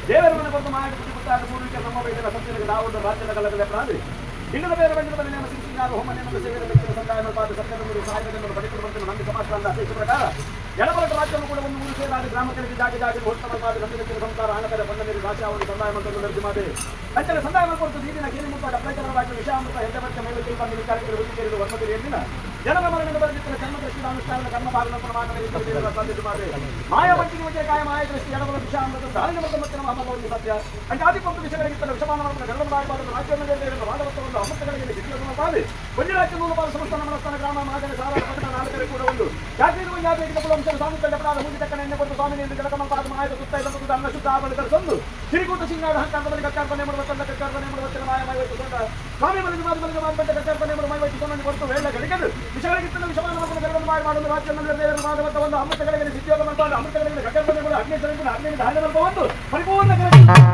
ದೇವರನ್ನು ಬಂದು ಮಾಯ ಪುಟ್ಟಾದ ಪೂರ್ವಿಕ ನಮ್ಮ ವೈದ್ಯರ ಸತ್ಯನಿಗೆ ನಾವು ರಾಜ್ಯದ ಕಲ್ಲಗಲೆ ಪ್ರಾದು ಇನ್ನದ ಬೇರೆ ಬಂದ ನೇಮ ಸಿಂಗಾರ ಹೋಮ ನೇಮದ ಸೇವೆಯ ವ್ಯಕ್ತಿಯ ಸಂದಾಯ ಪಾದ ಸತ್ಯದ ಸಹಾಯಕವನ್ನು ಪಡೆದುಕೊಂಡು ನಂಬಿ ಸಮಾಜದ ಅಧ್ಯಕ್ಷ ಪ್ರಕಾರ ಎಡಬಲದ ರಾಜ್ಯವನ್ನು ಕೂಡ ಒಂದು ಊರು ಸೇರಾದ ಗ್ರಾಮಗಳಿಗೆ ಜಾಗ ಜಾಗ ಹೋಗ್ತಮ ಪಾದ ನಂಬಿ ವ್ಯಕ್ತಿಯ ಸಂಸಾರ ಹಣಕರ ಬಂದ ನೀರು ಭಾಷಾವನ್ನು ಸಂದಾಯ ಮಂತ್ರವನ್ನು ಅರ್ಜಿ ಮಾಡಿ ಅಂಚನೆ ಸಂದಾಯ ಕೊಡ್ತು ನೀರಿನ ಕೇಳಿ ಮುಟ್ಟಾದ ಪ್ರೈತರ ವಿಷಾಮೃತ ಹೆಂಡಬಟ್ಟ ಮೇಲೆ ತಿಳ್ಕೊಂಡು ವಿಚಾರಕ್ಕೆ ಉಳಿಕೆಯಲ್ಲಿ ವರ್ಮದಿರಿ ಎಂದಿನ ಜನರ ಮರಣ ಬರೆದಿದ್ದ ಜನ್ಮ ದೃಷ್ಟಿ ಅನುಷ್ಠಾನ ಕರ್ಮ ಭಾಗನ ಪ್ರಮಾಣ ಸಾಧ್ಯತೆ ಮಾಡಿ ಮಾಯ ವಂಚಿಗೆ ವಿಜಯ ಕಾಯ ಮಾಯ ದೃಷ್ಟಿ ಎಡಬಲ ವಿಷಾಮೃತ ಧಾರಣ ಮತ್ತು ಮತ್ತು ಮಹಾಮಲವನ್ನು ಸತ್ಯ ಅಂಚಾದಿ ಪಂಕ್ತಿ ವಿಷಯಗಳಿಗಿಂತ ವಿಷಮಾನ ಗರ್ಭದಾಗಬಾರದು ರಾಜ್ಯವನ್ನು ಮಾನವತ್ವವನ್ನು ಅಮೃತಗಳಿಗೆ ಜಿಲ್ಲವನ್ನು ಪಾಲಿ ಒಂದು ರಾಜ್ಯ ನೂರು ಪಾಲು ಸಮಸ್ತ ನಮನಸ್ಥಾನ ಗ್ರಾಮ ಮಹಾಜನ ಸಾರ ಪಟ್ಟಣ ನಾಲ್ಕರೆ ಕೂಡ ಒಂದು ಜಾತಿ ಜಾತಿ ಕುಲವಂಶದ ಸ್ವಾಮಿ ಕಂಡಪಡಾದ ಹೂಗಿ ತಕ್ಕನ ಎಣ್ಣೆ ಕೊಟ್ಟು ಸ್ವಾಮಿ ಎಂದು ಜಲಕಮಲ ಪಾದ ಮಾಯದ ಸುತ್ತ ಇದನ್ನು ಅನ್ನ ಶುದ್ಧ ಆಬಲಿಕರಿಸೊಂದು ಸಿರಿಗೂಟ ಸಿಂಗಾರ ಹಂಕಾಂತದಲ್ಲಿ ಕಕ್ಕಾರ್ಪಣೆ ಮಾಡುವ ತಂದ ಕಕ್ಕಾರ್ಪಣೆ ಮಾಡುವ ಮಾಯ ಮಾಯ ವೈದ್ಯ ಸ್ವಾಮಿ ಮಲಗಿ ಮಾತು ಮಲಗಿ ಮಾತು ಕಕ್ಕಾರ್ಪಣೆ ಮಾಡುವ ಮಾಯ ವೈದ್ಯ ಕೊಟ್ಟು ವೇಳೆ ಗಳಿಗದು ವಿಷಯಗಳಿಗಿಂತ ವಿಷಮಾನ ಗರ್ಭದ ಮಾಯ ಮಾಡಲು ರಾಜ್ಯದಲ್ಲಿ ದೇವರ ಮಾನವತ್ವವನ್ನು ಅಮೃತಗಳಿಗೆ ಸಿದ್ಧಿಯೋಗ ಮಾಡ್ಕೊಂಡು ಅಮೃತಗಳಿಗೆ ಕಕ್ಕಾರ್ಪಣೆ ಮಾಡುವ ಅಗ್ನೇಶ್ವರ ಅಗ್ನಿ ಧಾನ್ಯ ಒಂದು ಪರಿಪೂರ್ಣ